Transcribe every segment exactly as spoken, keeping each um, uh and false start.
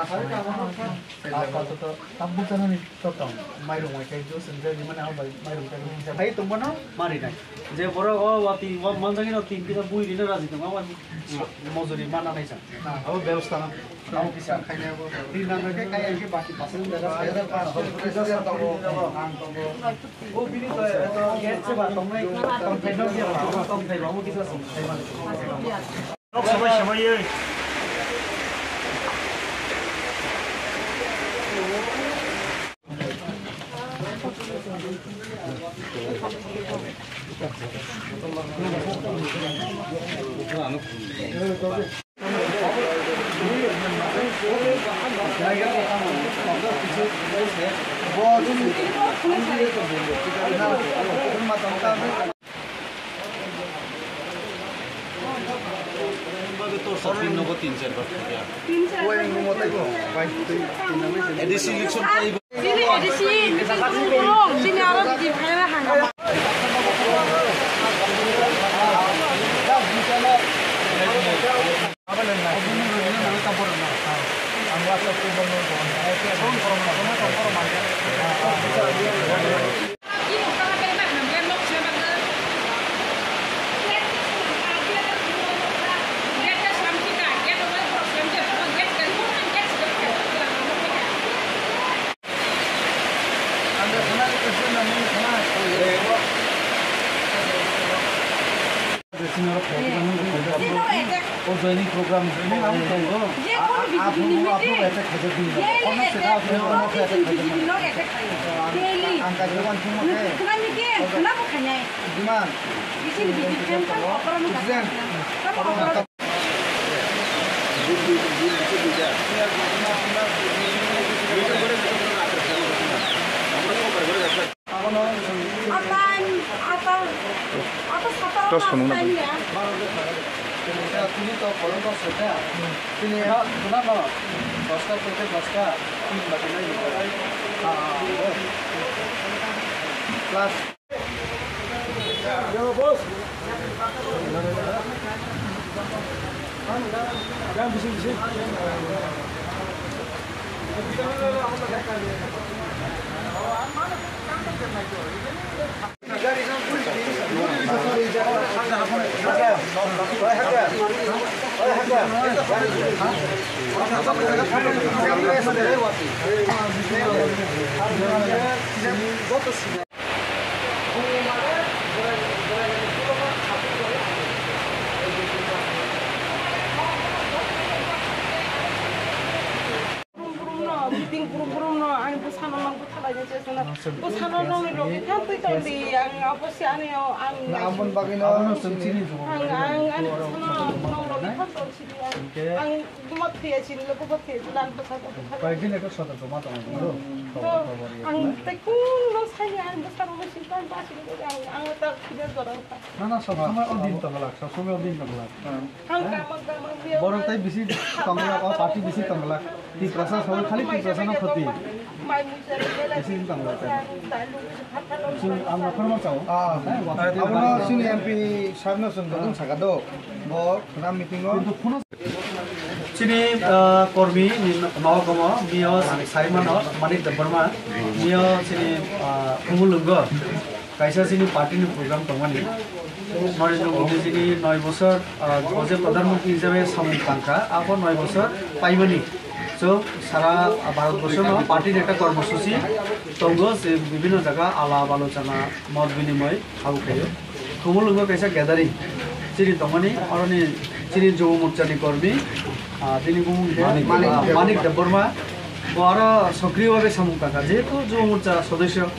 Apato to tabuk janani to tong. Mairung mai kai juice and jelly mane abai mairung kai juice. Hai tong mano mari nai. Je borok o wati wa manjagi no tin kisa bui rina raji tong awan mojuri mana nai sa. Abo bebostha na. Abo kisa khaina abo. Tin na ke kai ke baki pasal da. Ang tongo. O bini to get se ba tong nai. Tong thai no ya tong thai ba mo kisa song thai ba. Nok sabai sabai ye. A D C election. Chini A D C meeting tong, chini aro biji phaina hanga. O joining program. Ata, ata, ata satara. Tos phunukna. Plus. Burum burum no, meeting burum burum no, ani bwsano mang bwthalai ni chesna. Bwsano nongni logi khan twi tongdi, ang abo se ani o, ang. Na, aboni bagwi no. Abono chwng chini jugo. Ang, ang, ani bwsano nong logi khan tong sidi ang. Ang buma thwiya chini lo, buma thwiya chini, ang bwsa ko bwsa. Koi din ekta sotor ko ma tong. Ang tei kung no sai ni, ang bwsano no sin tan ba sini ang, ang ta khide jorang ta. Na, na, sob somoi o din tong lak, sob somoi o din tong lak. Borok tai bisi tongla, o party bisi tongla. Tiprasa sabo khali Tiprasa no khoti. Bisi tongla tai. Chwng ang aphar ma chao. Ah, abono chini M P sahab no chwng dokong saka do. Bo khna meeting o. Chini, ah, kormi ni nogomo mio sai mano Manik Debbarma, mio chini, ah, Khumulwngo. Kaisa chini party ni program tongmani. Narendra Modi jini noi bosor, ah, o je Pradhan Mantri hisabe samung tangkha, abo noi bosor paimani. So, sara Bharat borso no party ni ekta kormosuchi tongo, je bibhinno jaga alap alochona, mot binimoi habo khaio. Khumulwngo kaisa gathering chini tongmani, oroni chini Jubo Morcha ni kormi, ah, bini bumung de, Manik, ah, Debbarma. Manik Debbarma. Bo aro sokriyo bhabe samung tangkha, jehetu Jubo Morcha sodosyo.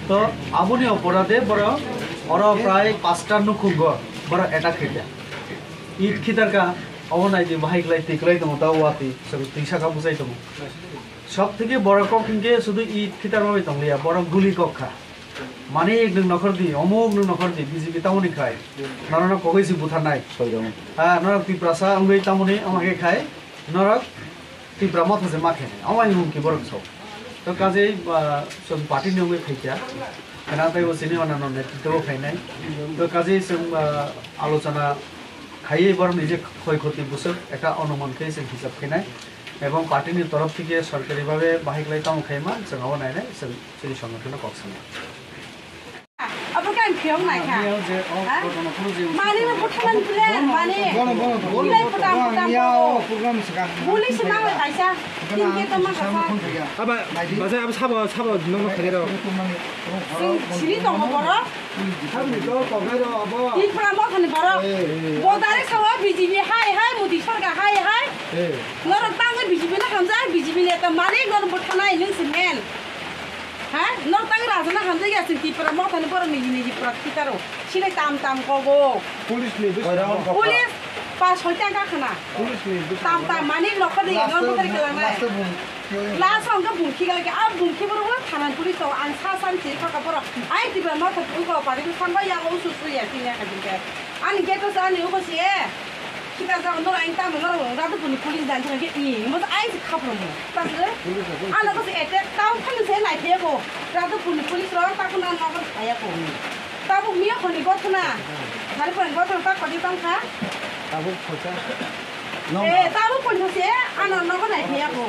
To aboni opora de borok oro prai pasta nukhungo borok attack khaikha. It khitarkha, obo naidi bahai klai twi klai tongo, ta wati, so twi saka bujai tongo. Sob theke boro kok hinkhe sudu it khitar bai tongliya, borok guli kok kha. Manik nwng nokhor di, omuk nwng nokhor di, B J P tamoni khai. Norokno kogwi si butharnai. Soijago. Ha, norok Tiprasa wngwi tamoni ama khe khai. Norok Tipra motha se ma khe. Ama hai humki borok sao. To kajei, ah, chwng party ni wngwi khaikya. Khana tei bo chini onano netritwo khainai. To kajei chwng, ah, alochona khaiwi borokni je khoi khoti bwswk ekta onuman khe chwng hisab khainai. Ebong party ni torof theke sorkari bhabe bahai khlai tamo khaima, chwng abo nainai, chwng chini songgothon no kok sanai. Abo khe ang phiyok nai kha. Niyao je o Ha? ghotona phuru je Mani no buthalan plan, mani. Bono, bono, bono. Bilai putam, putam, Niyao bono. program se kan. Police se nang lai kaisa. Kana Tin ke tama sama kasa. phone thaiya. Aba, Naidi. Bazai abo sabo, sabo nono khairok. Sini tongo borok. Sabni dol tongnai rok abo. Tipra mothani borok. Eh, eh. Bo direct sawa B J P hai hai, Modi sarkar hai hai. Eh. Norok tangwi B J P no hamjak, B J P neta malik norok buthanai nwng se men. Ha? Norok tangwi raja no hamjak ya, chwng Tipra mothani borok niji niji prak thikaro. Sinai tam tam kogo. Police ni bwskango. Police pa soi taka khana. Police ni bwskango. Tam tam mani nokha de Last nokha de last kelangnai. Last bung. Last hwnkhe bungkhi gal khe, a bungkhi borok bo thanani police tongo, ang sa san chiri kha kha borok. Ai Tipra motha twi ko pari ko thangba yang usu su ya tin ya kha din khe. Ani gate o sa ani uko si e. Kita sa no ang tamo no rado puni police dan thang khe i mo ai si khapro mo. Ta se. Police ko. Ano ko si attack tau khani se nai phe ko. Rado puni police ro ta ko na no ko aya ko. Tabo miya khoni gothona. Thari khoni gothona ta khoni tang kha. Tabuk khocha. Eh, tabo khoni se ano no ko nai phe ko.